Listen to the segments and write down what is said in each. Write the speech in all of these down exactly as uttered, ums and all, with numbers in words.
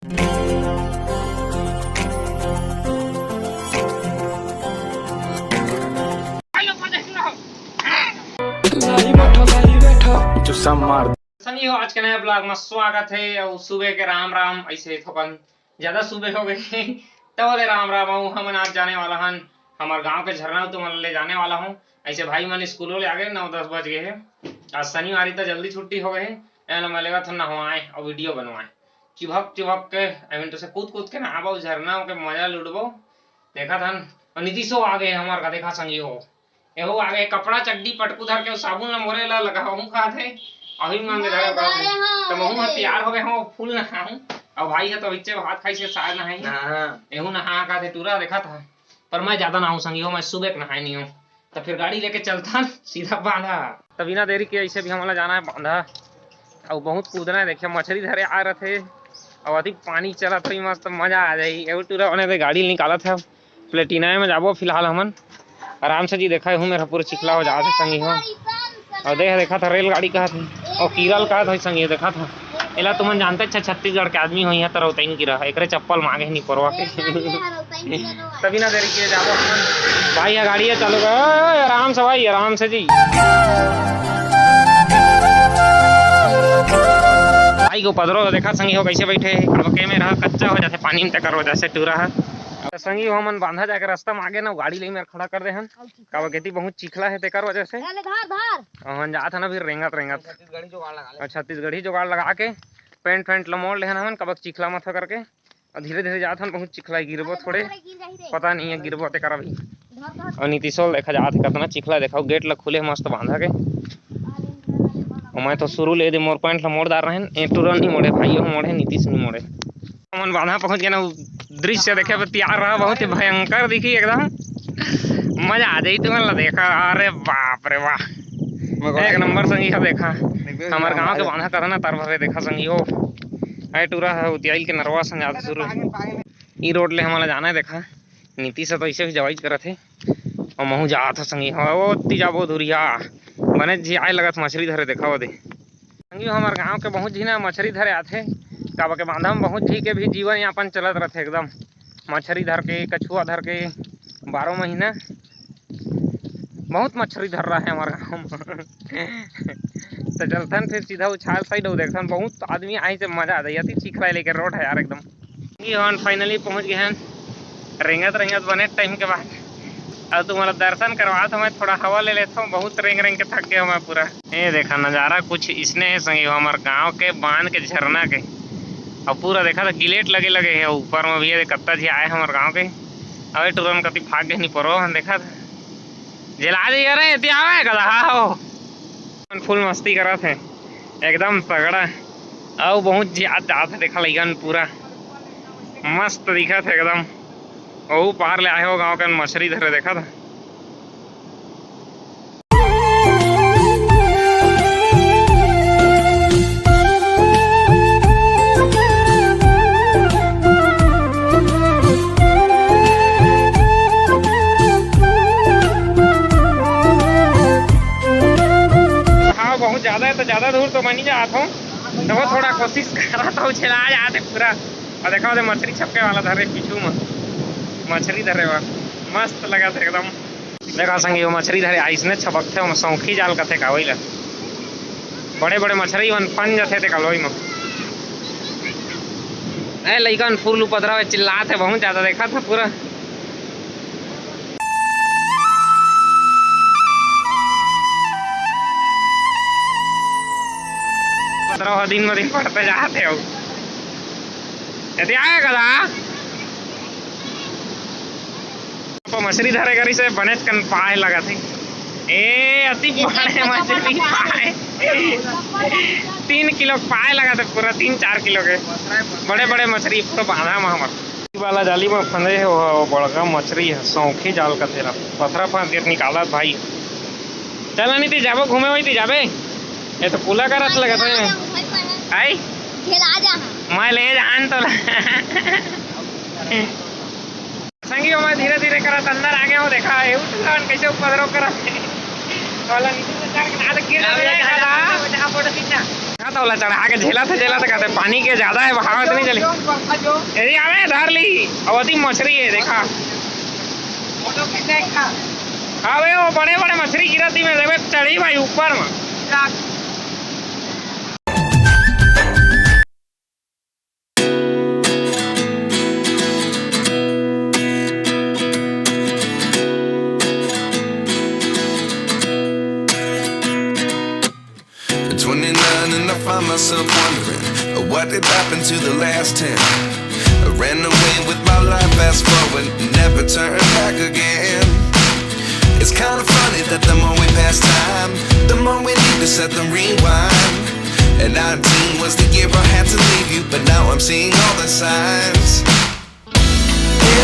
संगी हो, आज के नया ब्लॉग में स्वागत है। और सुबह के राम राम, ऐसे थोकन ज्यादा सुबह हो गए, तब ले राम राम। अउ हमन आज जाने वाला हन हमर गांव के झरना, तो मन ले जाने वाला हूँ। ऐसे भाई मन स्कूलों ले आ गए, नौ दस बज गए हैं। आज शनिवारी तो जल्दी छुट्टी हो गए है। एला मैं लेगत हन नहवाए और वीडियो बनवाए। चिभक चिभक के, आई मीन, तो से कूद कूद के नहाबो, झरना के मजा लूटबो। देखत हन, और नीतीशो आ गए हमार का, देखा संगी हो। एहो आ गए, कपड़ा चड्डी पटकू धर के, साबुन ल मोरे ला लगाहूं कहत हे। अभी मांगे धरे कहत हे। तो महू ह तैयार हो गए हूँ, फुल नहाहूं। और भाई है तो बिच्चे भात खाई से शायद नहाई। हाँ। एहू नहा कहत हे, टूरा देखत हे। पर मैं ज्यादा नहाहूं संगी हो, मैं सुबह के नहाए नहीं हूँ। तो फिर गाड़ी लेके चलथन सीधा बांधा। तो बिना देरी के ऐसे भी हमला जाना है बांधा। अउ बहुत कूदना है, देखिए मछरी धरे आ रथे। अउ अधिक पानी चलत होई, मस्त मजा आ जाई। एहू टूरा बने दे गाड़ी निकालत है। प्लेटिना में जाबो फिलहाल हमन। आराम से जी, देखा हूँ मेरा पूरा चिखला हो जात है संगी हो। और देख, देखा था रेलगाड़ी कहा था और कीरल कहा था संगी, देखा था। एला तुमन जानते अच्छा छत्तीसगढ़ के आदमी होई है तो रौतैन की रहा, एकरे चप्पल मांगे नहीं परवा के। तभी ना देरी के जाबो हमन। भाई, ये गाड़ी है चालू कर, ओए, आराम से भाई, आराम से जी। भाई को पदरो देखा संगी हो कैसे बैठे है। अब के में रहा कच्चा हो जाते पानी में, तेकर वजह से टूरा है। तो संगी हो, हमन बांधा जाके रास्ता में आगे ना, गाड़ी ले मेर खड़ा कर दे हन। काबर केती बहुत चिखला है तेकर वजह से। अरे धार, धार। हमन जात हन अभी रेंगत रेंगत। छत्तीसगढ़ी जुगाड़ लगा ले। और छत्तीसगढ़ी जुगाड़ लगा के पैंट फैंट ल मोड़ लेहन हमन, काबर चिखला मत हो करके। और धीरे धीरे जात हन, बहुत चिखला है, गिरबो अरे थोड़े। धार, गिर जाही रे। पता नहीं है गिरबो तेकर अभी। धार, धार। और नीतीशो ल देखा जात है, कितना चिखला है, देखा गेट ल खुले मस्त बांधा के। और मैं तो शुरू ले दे मोर पैंट ल मोड़ डार रहेन, ए टूरा नहीं मोड़े भाई, मोड़े नीतीश नहीं मोड़े। हमन बांधा पहुंच गए ना, उ दृश्य देखे बर तैयार रहा, बहुत ही भयंकर दिखी एकदम। मजा आ जाई तुमन ला देखा। अरे बाप रे वाह, एक नंबर संगी हो देखा। हमर गांव के बांधा कथा ना तर भरे देखा संगी हो। आए टूरा है उतियाइल के नरवा संग आधा शुरू है। ई रोड ले हमन ला जाना है देखा। नीतीश तो ऐसे भी जवाई करत है। और महू जात हो संगी हो, ओ ती जाबो धुरिया। बने जी आए लगत मछली धरे देखा वो दे। संगी हो, हमर गांव के बहुत झी ना मछरी धरे आथे, काबर के बांधा में बहुत झी के भी जीवन यापन चलत रथे एकदम। मछरी धर के, कछुआ धर के, बारह महीना बहुत मछरी धर रहा है हमारे गांव में। तो चलथन फिर सीधा उछाल साइड और देखथन, बहुत आदमी आई से मजा आ जाए। अति चिखला लेके रोड है यार एकदम। संगी हो, हमन finally पहुंच गए हैं। रेंगत रेंगत बने टाइम के बाद अब तुम्हारा दर्शन करवात हूँ, मैं थोड़ा हवा ले लेता हूँ, बहुत रेंग रेंग के थक गया हूँ मैं पूरा। ये देखा नजारा कुछ इसने है संगी हो, हमारे गांव के बांध के झरना के। अब पूरा देखा था गिलेट लगे लगे है ऊपर में भी, ये कत्ता जी आए हमारे गांव के। अबे टूरन कति भाग के नहीं परो हम देखा था। जला दे यार, ये आवे कदा हो। फुल मस्ती करत हे एकदम तगड़ा। अउ बहुत ज्यादा जात हे, देखा लइकन पूरा मस्त दिखत हे एकदम। ओहू पार ले आए हो गाँव कन मछरी धरे, देखत हे। हाँ, बहुत ज्यादा है तो ज्यादा दूर तो मैं नहीं जात हूँ, तो वो थोड़ा कोशिश करत हूँ, छेला जात हे पूरा। और देखा, ओदे मछरी छपके वाला धरे पीछू में, मछरी धरे बा, मस्त लगत हे एकदम। देखा संगी, वो मछरी धरे आइसने छपकथे, ओमा सौंखी जाल कथे का, वही ला। बड़े बड़े मछरी मन फन जथे ते कलोई में। ए लइकन फुल उपद्रव हे, चिल्लात हे बहुत ज्यादा, देखत हे पूरा। उपद्रव ह दिन म दिन बढ़ते जात हे। अउ एती आए कदा? तो मछरी धरे करी से बनेच कन पाए लगत हे। ए, अति बड़े मछरी पाए। तीन किलो पाए लगत हे, पूरा तीन चार किलो के। बड़े बड़े मछरी पूरा बांधा म हमर। वाला जाली म फंदे हे, वो बड़का मछरी हे, सौंखी जाल कथे ला। पथरा फांस के निकालत भाई। चल नी ती जाबो घूमे, वही ती जाबे। ये तो पूला करत लगत हे। आई? झेला जा हाँ। मैं ले जान तो ला। संगी हो, मैं धीरे धीरे करत अंदर आ गया हूँ। देखा, ये उठलान कैसे उपद्रव करत हे। वाला नीचे से हाँ, तो ओला चढ़ा के झेला था, झेला था, कहते पानी के ज्यादा है, बहाव तो नहीं चले। यदि आवे धर ली, अवधी मछरी है, देखा। अबे वो बड़े बड़े मछरी गिरत ही में, देखबे चढ़ी भाई ऊपर में। At twenty-nine and I find myself wondering, uh, what did happen to the last ten? I ran away with my life, fast forward, never turn back again. It's kinda funny that the more we pass time, the more we need to set the rewind. And nineteen was the year I had to leave you, but now I'm seeing all the signs.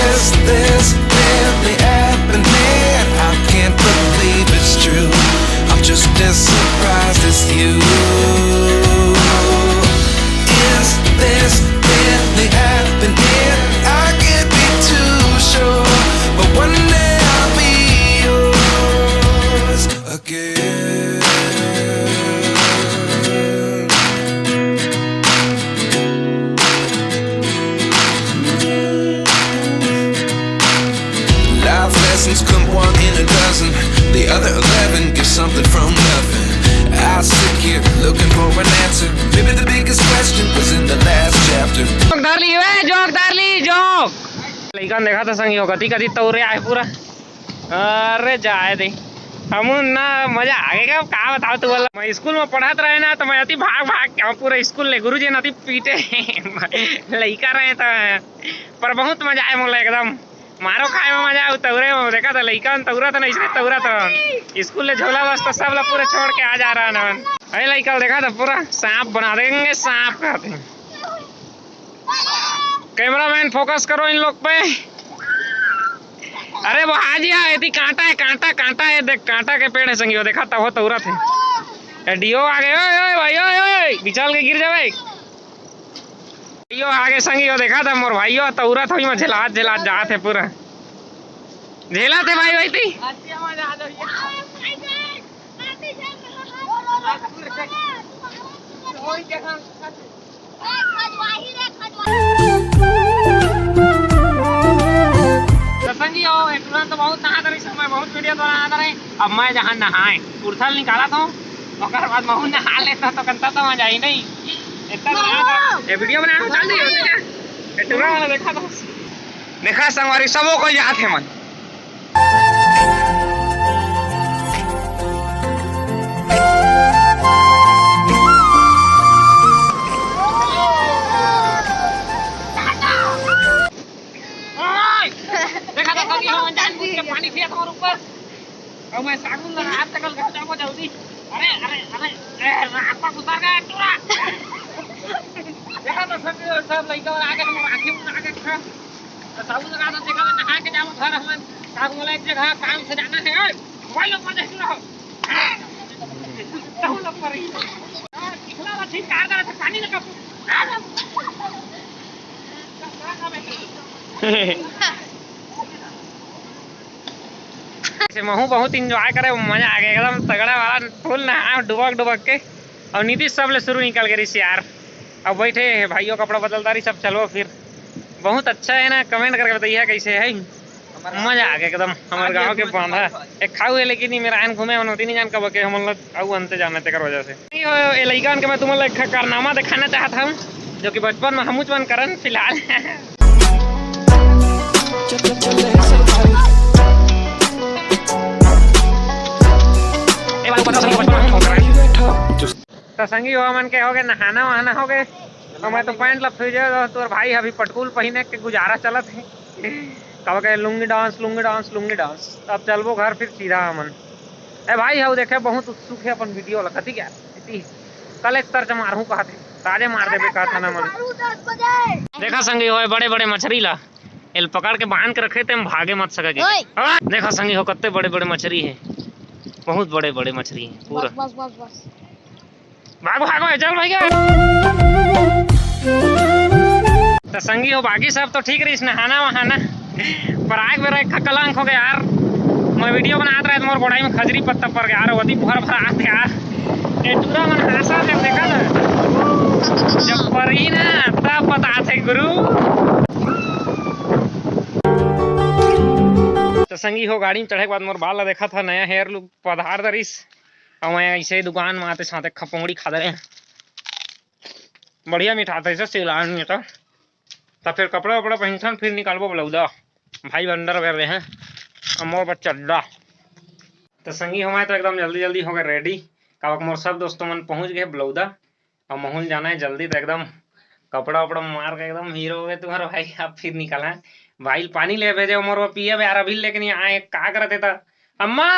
Is this really happening? I can't believe it's true. I'm just as surprised as you. Is this really happening? I can't be too sure, but one day I'll be yours again. Life lessons come one in a dozen. The other eleven get something from nothing. I sit here looking for an answer. Maybe the biggest question was in the last chapter. जोक धर ली, ए, जोक धर ली, जोक। लइकन देखा था संगी हो, कति कति तौरे आए पूरा। अरे जाए दे, हमू ना मजा आ गया। का बताओ तू बोला, मैं स्कूल में पढ़त रहे ना, तो मैं अति भाग भाग के, हम पूरा स्कूल ले गुरुजी न अति पीटे। लइका रहे तो, पर बहुत मजा आए मोला एकदम। मारो खाए में मजा आए, तौरे में देखा था लइका तौरा था ना, इसने तौरा था। स्कूल ले झोला बस्ता सब ला पूरा छोड़ के आ जा रहा ना। अरे लइका देखा था पूरा सांप बना देंगे, सांप कहते हैं। कैमरामैन फोकस करो इन लोग पे। अरे वो हाजी हाँ, एती कांटा है, कांटा, कांटा है, देख कांटा के पेड़ है संगी हो, देखा तब हो तौरत है। ए, डीओ आ गए, ओए, ओए, भाई, ओए, ओए, ओए, बिचाल के गिर जावे। डीओ आ गए संगी हो, देखा था मोर भाइयो तौरत होई में झेलात, झेलात जात है पूरा। झेलात है भाई, भाई ती। तो संगी हो, ए टूरा तो बहुत नहात रही, मैं बहुत वीडियो बनात रही। अब मैं जहाँ नहाए, कुर्ता निकाला तो ओकर बाद महू नहा लेता तो कंता तो मजा ही नहीं। इतना नहा था। ये वीडियो बना, चल रही हो, ठीक है? ए टूरा वाला देखा तो। देखा संगवारी, सबो कोई जात है मन। ओए! देखा था, संगी हो, जानबूझ के पानी फेंक और ऊपर। और मैं साबुन लगा, हाथ तक घर जाऊंगा जल्दी। अरे, अरे, अरे, ए, रास्ता गुजर गया, टूरा। देखा था, संगी हो, सब लइका और आगे हम आँखें मुँह आगे खा। तो साबुन लगा दो, देखा था, नहा के जाओ घर हमन। साबुन वाला एक जगह काम से जाना है, ओए, मोबाइल ऊपर देख रहा हो। साबुन ऊपर ही। हाँ, दिखला रहा, ठीक कार दे रहा था, पानी लगा। से महू बहुत एंजॉय करे, मजा आ गया एकदम तगड़ा वाला, फुल नहा डुबक डुबक के। और नीतीश सब ले शुरू निकल गए रिस यार। अब बैठे हैं भाइयों, कपड़ा बदलता रही सब, चलो फिर। बहुत अच्छा है ना, कमेंट करके बताइए कैसे है। मजा आ गया एकदम। हमारे गांव के बांधा एक खाऊ है, लेकिन ये मेरा आयन घूमे होती नहीं जान कब के हम लोग आऊ अंते जाना तेकर वजह से। नहीं हो, ये लइका के मैं तुम लोग एक कारनामा दिखाना चाहता हूँ, जो कि बचपन में हमूच मन करन फिलहाल। ए बाबू, पता नहीं बचपन में हम करन। तो संगी हो मन के हो गए, नहाना वहाना हो गए। तो मैं तो पैंट ला फिर जाए, तोर भाई अभी पटकूल पहिने के गुजारा चलत है। कब के lungi dance, lungi dance, lungi dance. अब चलबो घर फिर सीधा हमन। ए भाई, हऊ देखे बहुत उत्सुक है अपन वीडियो ला, कथी क्या? इति कल एक तर्ज मारहूँ कहत है, ताजे मार देबे कहत है ना मन। देखा संगी होए बड़े बड़े मछरी ला, एल पकड़ के बांध के रखे ते हम भागे मत सके के। ओए। हाँ, देखा संगी हो कत्ते बड़े बड़े मछरी है, बहुत बड़े बड़े मछरी है पूरा। बस, बस, बस, बस। भागो, भागो, चल भाई, क्या? तो संगी हो, बाकी सब तो ठीक रहीस, नहाना वहाना, पर आग बेरा एक ठा कलंक हो गया यार। मैं वीडियो बनात रहे, मोर गोड़ाई में खजरी पत्ता पर गया, अरे वती भर भर आत यार। ये टूरा मन हांसा जब देखा था, जब परही ना, तब पता थे गुरु। तो संगी हो, गाड़ी में चढ़े के बाद मोर बाल ला देखा था, नया हेयर लुक पधार दरिस। और मैं ऐसे ही दुकान में आते साथे खपौड़ी खा दे रहे हैं। बढ़िया मिठाथे से सिलान में तो। तो फिर कपड़ा वपड़ा पहनथन, फिर निकालबो बलौदा। भाई अंडरवियर रहे हैं, और मोर पर चड्डा। तो संगी हमारे तो एकदम जल्दी जल्दी हो गए रेडी, काबर मोर सब दोस्तों मन पहुंच गए बलौदा। और महूं ल जाना है जल्दी, तो एकदम कपड़ा वपड़ा मार के एकदम हीरो हो गए तुम्हारा भाई। अब फिर निकला है भाई, पानी ले भेजे मोर वो पिए यार, अभी लेके नहीं आए, का करते था अम्मा?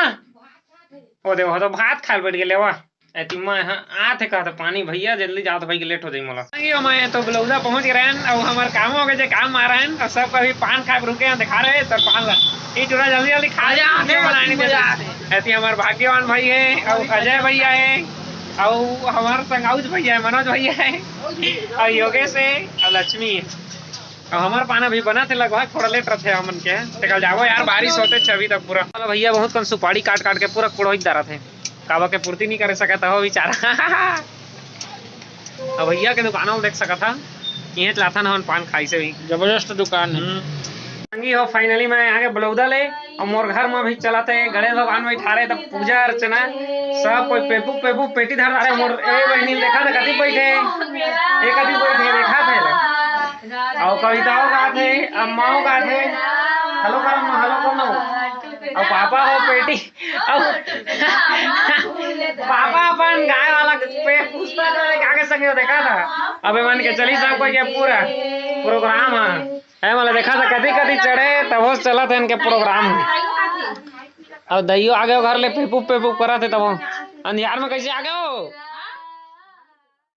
वो देखो, तो भात खाए बैठ गए लेवा। एती मैं हाँ, आत हे कहत पानी भैया, जल्दी जात भाई के लेट हो जाई मोला। संगी हो, मैं तो बलौदा पहुंच गए रहन, अब हमार काम हो गए, जे काम आ रहन, और सब कभी पान खा के रुके हैं, दिखा रहे तो पान ला। ये टूरा जल्दी जल्दी खा जा, वीडियो बनाने दे। एती हमार भाग्यवान भाई है, और अजय भैया है, और हमार संगाउज भैया है, मनोज भैया है, और योगेश है, और लक्ष्मी है। अब हमार पाना भी बना थे, लगभग थोड़ा लेट रहते हमन के। ते कल जाबो यार, बारिश होते छवि तक पूरा। चलो भैया, बहुत कन सुपारी काट काट के पूरा कुड़ोई डारा थे। काबा के पूर्ति नहीं करे सकत हो बेचारा। अब भैया के दुकानों में देख सकत हा, इहें चलाथन हमन पान खाई से भी। जबरदस्त दुकान है। हम्म। संगी हो, finally मैं आगे बलौदा ले, और मोर घर में भी चलत है, गणेश भगवान बैठा रहे, तब पूजा अर्चना, सब कोई पेपू पेपू पेटी धर रहे। मोर ए बहनी देखा था कति बैठे, ए कति बैठे देखा थे। और कविताओं गात हे, अम्माओं गात हे, हेलो कर अम्मा, हेलो कर ना। और पापा हो पेटी, और पापा अपन गाय वाला पे पूछता था, क्या के संगे देखा था। अबे मन के चली सब कोई के पूरा प्रोग्राम है। है मतलब देखा था कदी कदी चढ़े तब हो चला था इनके प्रोग्राम। और दइयो आ गए घर ले पेपू पेपू करा थे तब। अंधियार में कैसे आ गए हो?